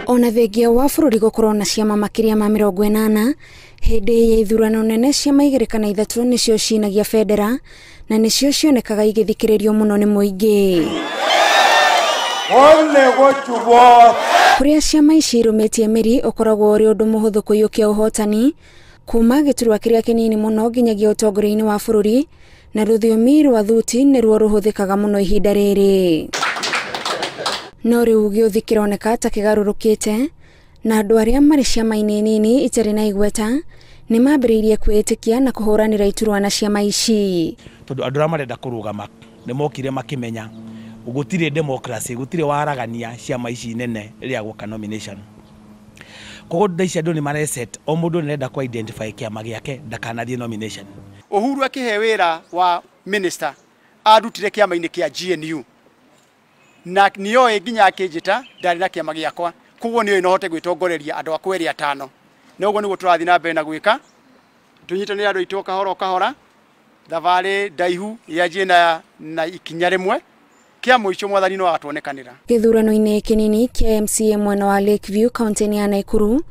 Ona thengia wa bũrũri gũkorwo na ciama makĩria ma 80 hĩndĩ ya ithurano nene ciama 2 kana 3 nĩcio cinagia bendera na nĩcio cionekaga igĩthikĩrĩrio mũno nĩ mũingĩ. Kũrĩa ciama ici irũmĩtie mĩri ũkoragwo ũrĩ ũndũ mũhũthũ kũiyũkia ũhotani kuma gĩturwa kĩrĩa kĩnini mũno nginyagia ũtongoria-inĩ wa bũrũri na rũthiomi rwa thuti nĩruo rũhũthĩkaga mũno ihinda rĩrĩ. No rĩu gĩũthi kĩroneka ta kĩgarũrũkĩte na andũ arĩa marĩ ciama-inĩ nini itarĩ na igweta nĩ mambĩrĩirie kwĩĩtĩkia na kũhũranĩra iturwa na ciama ici. Tondũ andũ arĩa marenda kũrũgama nĩ mokire makĩmenya gũtirĩ democracy, gũtirĩ waragania ciama ici nene rĩrĩa gwoka nomination. Koguo thaa ici andũ nĩ mareset, o mũndũ nĩ arenda kũ identify kĩama gĩake ndakanathiĩ nomination. Uhuru akĩhe wĩra wa minister arutire kĩama-inĩ kĩa GNU na nĩoĩ nginya akĩnjĩta ndarĩ na kĩama gĩakwa, koguo nĩoĩ no hote gwĩtongoreria andũ akwa erĩ atano. Na ũguo nĩguo tũrathiĩ na mbere na gwĩka, tũnyitanĩre andũ aitũ kahora o kahora, thabarĩ ndaihu yanjie na ikinya rĩmwe kĩa mũico mwathani no atuonekanĩra. Gĩthurano-inĩ kĩnini kĩa MCA mwena wa Lakeview kaunti-inĩ ya Nakuru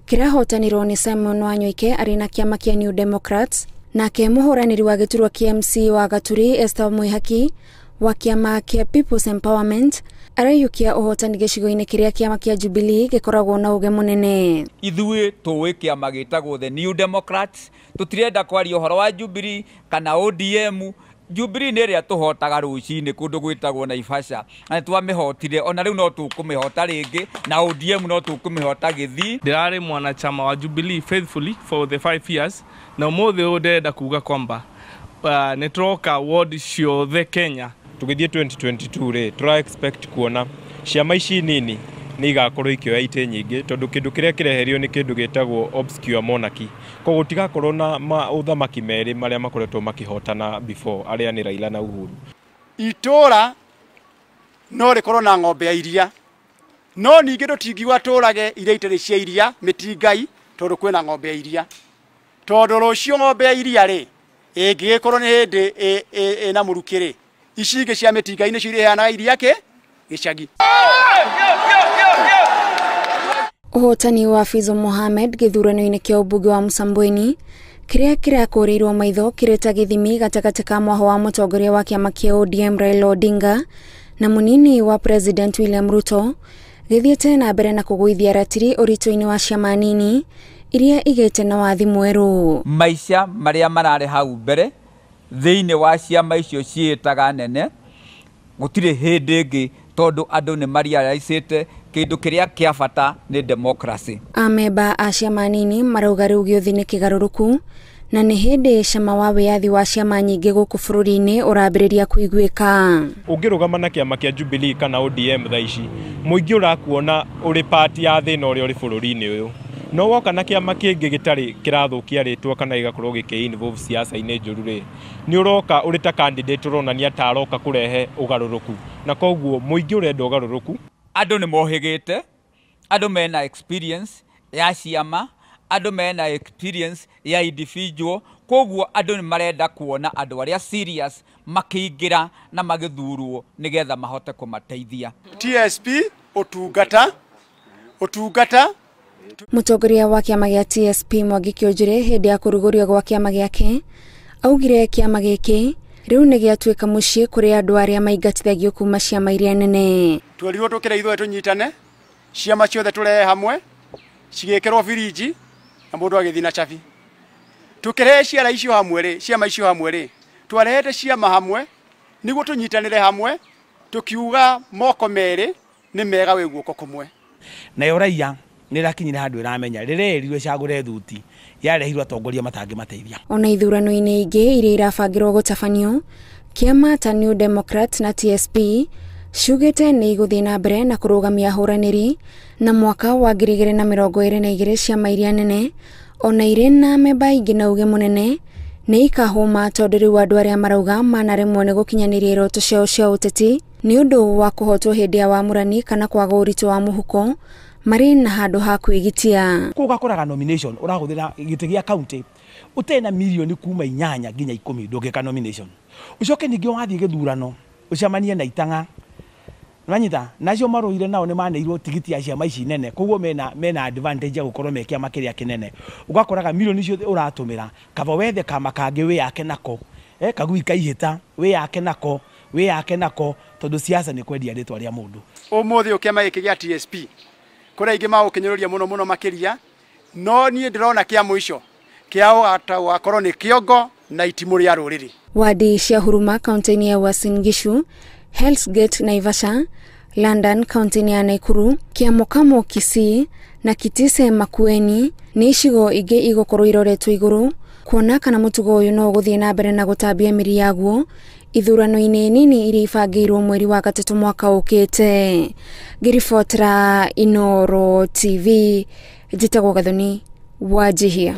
kĩrahotanirwo nĩ Simon Wanyoike arĩ na kĩama kĩa New Democrats, nake mũhũranĩri wa gĩturwa kĩa MCA wa Gaturi Esther Mwihaki wa kĩama kĩa People's Empowerment araiyũkia ũhotani gĩcigo-inĩ kĩrĩa kĩama kĩa Jubilee gĩkoragwo na ũge mũnene. Ithuĩ tũĩ kĩama gĩtagwo the New Democrats, tũtirenda kwaria ũhoro wa Jubilee kana ODM. Jubilee nĩ ĩrĩa tũhotaga rũcinĩ kũndũ gwĩtagwo Naivasha, na nĩ twamĩhotire, ona rĩu no tũkũmĩhota rĩngĩ, na ODM no tũkũmĩhota Gĩthii. Ndĩrarĩ mwanachama wa Jubilee faithfully for the 5 years, na ũmũthĩ ũyũ ndĩrenda kuga kwamba nĩ tũroka ward ciothe Kenya. Tũgĩthiĩ 2022 rĩ, tũra expect kuona ciama ici nini nĩ igakorwo ikĩoya itĩ nyingĩ, tondũ kĩndũ kĩrĩa kĩreherio nĩ kĩndũ gĩtagwo obscure monarchy. Koguo gũtigakorwo na ũthamaki merĩ marĩa makoretwo makĩhotana before, arĩa nĩ Raila na Uhuru. Itũra no rĩkorwo na ng'ombe ya iria, no ningĩ tũtingiuga tũrage iria itarĩ cia iria mĩtingai, tondũ kwĩna ng'ombe ya iria. Tondũ rũciũ ng'ombe ya iria rĩ ĩngĩgĩkorwo nĩ hĩndĩ ĩna mũrukĩ rĩ, ici ingĩ cia mĩtingai nĩcio irĩheanaga iria kĩ gĩcagi. Ũhotani wa Fizo Mohamed gĩthurano-inĩ kĩa ũmbunge wa Msambweni kĩrĩa kĩrakũrĩirwo maitho kĩrĩ ta gĩthimi gatagatĩ ka mwaho wa mũtongoria wa kĩama kĩa ODM Raila Odinga na mũnini wa President William Ruto gĩthiĩte na mbere na kũgũithia ratiri ũritũ-inĩ wa ciama nini iria igĩte na wathi mwerũ. Maica marĩa mararĩ hau mbere thĩinĩ wa ciama icio ciĩtaga nene gũtirĩ hĩndĩ ĩngĩ, tondũ andũ nĩ marealize kĩndũ kĩrĩa kĩa bata nĩ democracy. Amemba a ciama nini marauga rĩu gĩũthi nĩ kĩgarũrũku na nĩ hĩndĩ cama wa wĩyathi wa ciama nyingĩ gũkũ bũrũri-inĩ ũrambĩrĩria kũiguĩka. Ũngĩrũgama na kĩama kĩa Jubilee kana ODM thaa ici, mũingĩ ũrakuona ũrĩ part ya thĩna ũrĩa ũrĩ bũrũri-inĩ ũyũ. No woka na kĩama kĩngĩ gĩtarĩ kĩrathũkia rĩtwa kana gĩgakorwo gĩkĩ involve siasa-inĩ njũru rĩ, nĩ ũroka ũrĩ ta candidate ũronania ta aroka kũrehe ũgarũrũku, na koguo mũingĩ ũrenda ũgarũrũku. Andũ nĩ mohĩgĩte, andũ mena experience ya ciama, andũ mena experience ya individual, koguo andũ nĩ marenda kuona andũ arĩa serious makĩingĩra na magĩthurwo nĩgetha mahote kũmateithia. TSP ũtungata, ũtungata. Mũtongoria wa kĩama gĩa TSP Mwangi Kĩũnjũrĩ hĩndĩ ya kũrugũrio gwa kĩama gĩake augire kĩama gĩkĩ rĩu nĩ gĩatuĩka mũciĩ kũrĩ andũ arĩa maingatithagio kuma ciama iria nene. Twerirwo tũkĩre ithuĩ tũnyitane, ciama ciothe tũrehe hamwe, cigĩkĩrwo birinji na mũndũ agĩthiĩ na cabi. Tũkĩrehe ciara icio hamwe rĩ, ciama icio hamwe rĩ, twarehete ciama hamwe nĩguo tũnyitanĩre hamwe, tũkiuga moko merĩ nĩ mega wĩ guoko kũmwe. Nayo raia nĩ ĩrakinyire handũ ĩramenya rĩrĩa ĩrirwo ĩcagũre thuti yarehirwo atongoria matangĩmateithia. Ona ithurano-inĩ ingĩ iria irabangĩrwo gũtabanio, kĩama ta New Democrat na TSP ciugĩte nĩ igũthiĩ na mbere na kũrũgamia ahũranĩri na mwaka wa 2022 ciama iria nene ona irĩ na amemba aingĩ na uge mũnene nĩ ikahũma, tondũ rĩu andũ arĩa marauga manaremwo nĩ gũkinyanĩria iroto ciao cia ũteti nĩ ũndũ wa kũhotwo hĩndĩ ya wamũrani kana kwaga ũritũ wa mũhuko marĩ na handũ ha kwĩgitia. Kũu ũgakoraga nomination ũrahũthĩra gĩtĩ gĩa county ũtarĩ na mirioni kuma 8 nginya 10 ndũngĩka nomination. Ũcoke ningĩ wathiĩ gĩthurano ũcemanie na itang'a Nĩwanyita? Na acio marũire nao nĩ maneirwo tigiti ya ciama ici nene, koguo mena advantage ya gũkorwo me kĩama kĩrĩa kĩnene. Ũgakoraga milioni ciothe ũratũmĩra kaba wethe kama kangĩ wĩyake nako, kagui kaihĩta wĩyake nako, wĩyake nako, tondũ siasa nĩ kwendia rĩtwa rĩa mũndũ. Ũmũthĩ ũyũ kĩama gĩkĩ gĩa TSP kũrĩ aingĩ magũkĩnyũrũria mũno mũno makĩria, no niĩ ndĩrona kĩa mũico kĩa gũgakorwo nĩ kĩongo na itimũ rĩa rũrĩrĩ. Wadi cia Huruma kaunti-inĩ ya Uasin Gishu, Hell's Gate Naivasha, London kaunti-inĩ ya Nakuru, Kiamokamo Kisii na Kitise Makueni nĩ icigo ingĩ igũkorwo iroretwo igũrũ kuona kana mũtugo ũyũ no ũgũthiĩ na mbere na gũtambia mĩri yaguo ithurano-inĩ nini iria ibangĩirwo mweri wa gatatũ mwaka ũkĩte. Ngĩribotera Inooro TV, njĩtagwo Gathoni Wanjihia.